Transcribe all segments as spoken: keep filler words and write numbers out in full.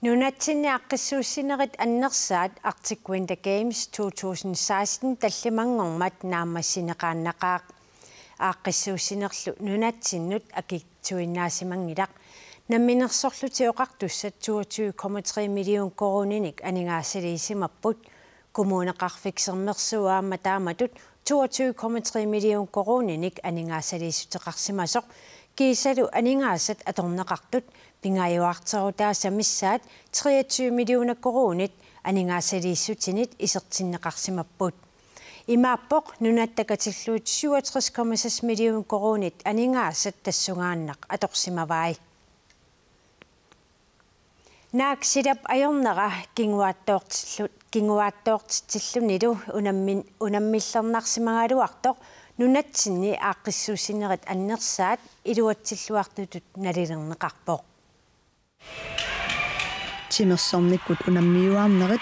Nunatsinni aaqqissuussinerit annersaat Arctic Winter Games to tusind seksten tallimanngormat naammassineqaannaqaaq. Aaqqissuussinerlu nunatsinnut akitsuinnaasimanngilaq. Namminersorlutik Oqartussat toogtyve komma tre million koruuninik aningaasaliisimapput. Kommuneqarfik Sermersooq aamma taamatut toogtyve komma tre million koruuninik aningaasaliissuteqarsimasoq, kiisalu aningaasat atorneqartut pingaajuarterutaasa missaat treogtyve millioner koruunit aningaasaliissutinit isertinneqarsimapput. Imaappoq nunatta katillugit syvogtres komma seks million koruunit aningaasat tassungaannaq atorsimavai. Naak silap ajornera kinguaattoortillu-, kinguaattoortitsillunilu unammin-, unammillernarsimagaluartoq nunatsinni aaqqissuussinerit annersaat iluatsilluartutut nalilerneqarpoq. Timersornikkut unammiuaarnerit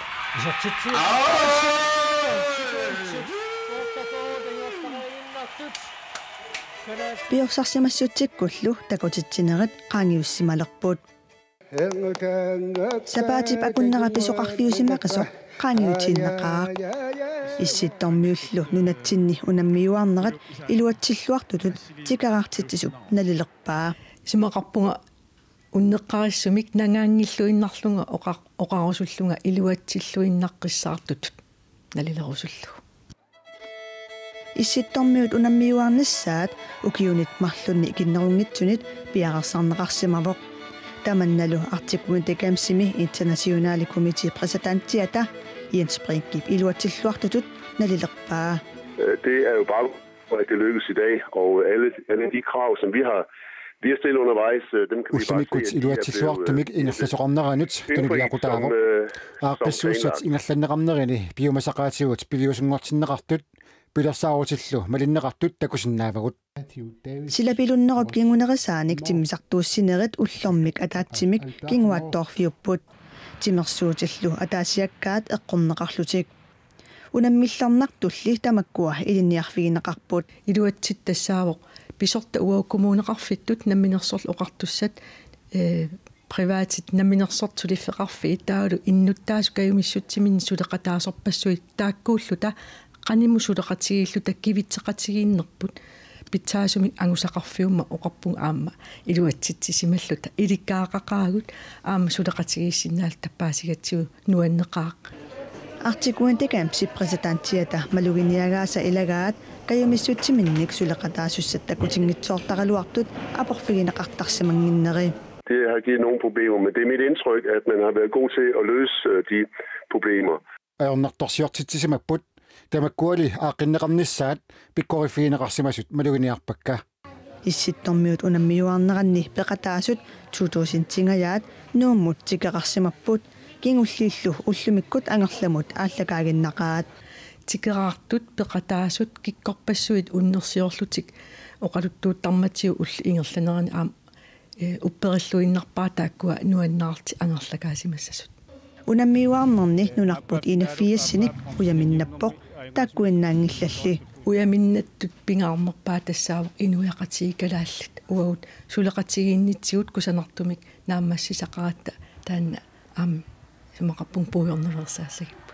piorsaarsimassutsikkullu takutitsinerit qaangiussimalerput. Sapaatip akunnera pisoqarfiusimaqisoq qaangiutiinnaqaaq. Issittormiullu nunatsinni unammiuaarnerit iluatsilluartutut tikeraartitsisup nalilerpaa. Isumaqarpunga unneqqarissumik nangaanngilluinnarlunga oqa-, oqarusullunga iluatsilluinnaqqissaartutut nalilerusullugu. Issittormiut unammiuaarnissaat ukiunit marlunni ikinnerunngitsunit piareersarneqarsimavoq. Tamannalu Arctic Winter Gamesimi internationale komité præsidentiata Jens Brinkip iluatsilluartutut nalilerpaa. Øh, det er jo bare, at det lykkes i dag, og alle, alle de krav, som vi har, vi har stillet undervejs, øh, dem kan vi bare se, at de er blevet, øh, indfriet, som, øh, som planlagt. Aaqqissuussat ingerlanneqarnerini piumasaqaatigut piviusunngortinneqartut pilersaarutillu malinneqartut takusinnaavagut. Silapilunnerup kingunerisaanik timmisartuussinerit ullormik ataatsimik kinguaattoorfiupput. Timersuutillu ataasiakkaat eqqorneqarlutik. Unammillernartulli tamakkua ilinniarfigineqarput. Iluatsit tassaavoq pisortat uagut kommuneqarfittut, Namminersorlutik Oqartussat, ee, privaatit namminersortut suliffeqarfiit taavalu innuttaasut kajumissutsiminnik suleqataasorpassuit taakkuulluta qanimut suleqatigiilluta kivitseqatigiinnerput pitsaasumik angusaqarfiummat oqarpunga aamma iluatsitsisimalluta ilikkagaqaagut aamma suleqatigiissinnaalluta paasigatsigu nuanneqaaq. Arctic Winter Gamesip præsidentiata maluginiagaasa ilagaat kajumissutsiminnik suleqataasussat takutinngitsoortaraluartut aporfigineqartarsimannginneri. Det har givet nogle problemer, men det er mit indtryk, at man har været god til at løse, øh, de problemer. Ajornartorsiortitsisimapput, tamakkuali aaqqinneqarnissaat pikkoriffigineqarsimasut maluginiarpakka. Issittormiut unammiuaarneranni peqataasut to tusindingajaat Nuummut tikeraarsimapput, kingulliillu ullumikkut angerlamut aallakaaginnaqaat. Tikeraartut peqataasut kikkorpassuit unnersiorlutik oqaluttuuttarmatigut ullut ingerlaneranni aamma, ee, upperilluinnarpaat taakkua nuannaarlutik angerlakaasimassasut. Unammiuaarnerni nunarput enogfirsinik ujaminnappoq, taakkuinnaanngillalli. Ujaminnattut pingaarnerpaat tassaavoq inuiaqatigiit kalaallit. Uagut suleqatigiinnitsigut kusanartumik naammassisaqaratta taanna aamma isumaqarpunga puigornaveersaassagit.